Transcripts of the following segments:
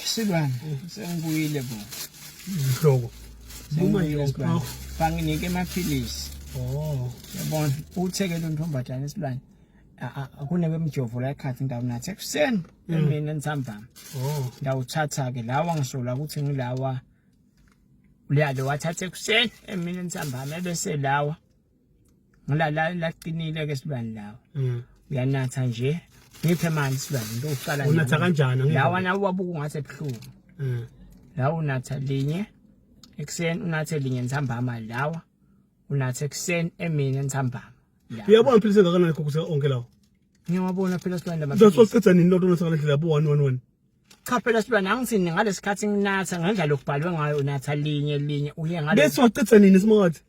Silwane, sengibuyile bo. Inhloko. Buma yonke. Banginike amaphilisi. Oh. Yabona, utheke lo ntombazane silwane. Kunebemjovo la ekhathi ngawunatha ekuseni emini entsambama. Oh. Ngawuthatha ke lawa ngisola ukuthi ngilawa Liyalo wathatha ekuseni emini entsambama ebese lawa ngilala laqinile ke silwane lawa. Uyanatha nje ngiphe mali silwane into uqala Unatha kanjani? Angiva. Lawa nawe wabuka ungathi ebuhlungu. Lawa unatha linye ekuseni unathe linye ntsambama lawa unathe ekuseni emini ntsambama. Lawa. Uyabona amaphilisi engakanani gogo onke lawo? Ngiyawabona phela silwane lamaphilisi. Uzoqeda nini lonto unatha ngale ndlela yabo 1 1 1? Cha phela silwane angithini ngalesikhathi nginatha ngendlela okubhalwe ngayo unatha linye linye uye ngale Bese waqeda nini simakade?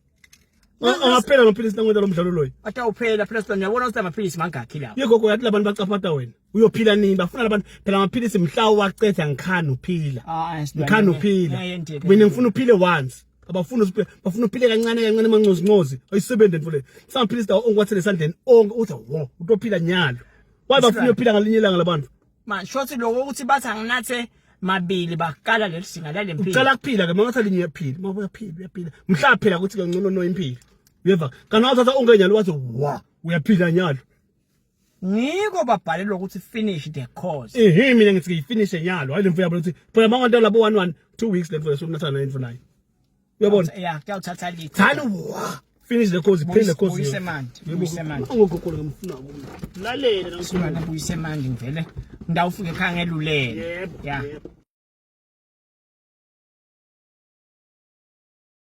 Angaphela amaphilisi nangwenza lo mdlalo loyo. Atawuphela phela silwane uyabona ukuthi amaphilisi mangakhi lawo. Ye gogo yathi labantu bacafata wena. Uyophila nini? Bafuna labantu phela amaphilisi mhla waqeda ngikhani uphila. Ah, silwane. Ngikhani uphila. Ngiyayenzeka. Mina ngifuna uphile once. Abafuna usiphile, bafuna uphile kancane kancane amancozi ncozi. Ayisebenze mfo le. Samaphilisi lawo onke wathele esandleni onke uthi wo utophila nyalo. Why bafuna uyophila ngalinye ilanga labantu? Man shothi lokho ukuthi bathi anginathe mabili bakala leli zinga lalempilo. Ucala kuphila ke mangatha linye uyaphila, uma uyaphila uyaphila. Mhla phela ukuthi ke ngcono no impilo. Uyeva? Kana wathatha onke nyalo wathi wa uyaphila nyalo. Ngiko babhalelwa ukuthi finish the course. Ehe mina ngithi ngiyifinish nyalo. Hayi lemfo yabo ukuthi phela mangatha labo 1 1 2 weeks lemfo lesokunatha nayo imfo nayo. Uyabona? Yeah, kuyawuthatha litho. Thani wa finish the course, phela the course. Buyise manje, buyise manje. Ngogogo ngimfuna kumna. Lalele Silwane buyise manje ngivele ngidawufika ekhaya ngelulele. Yebo. Yeah. Yebo.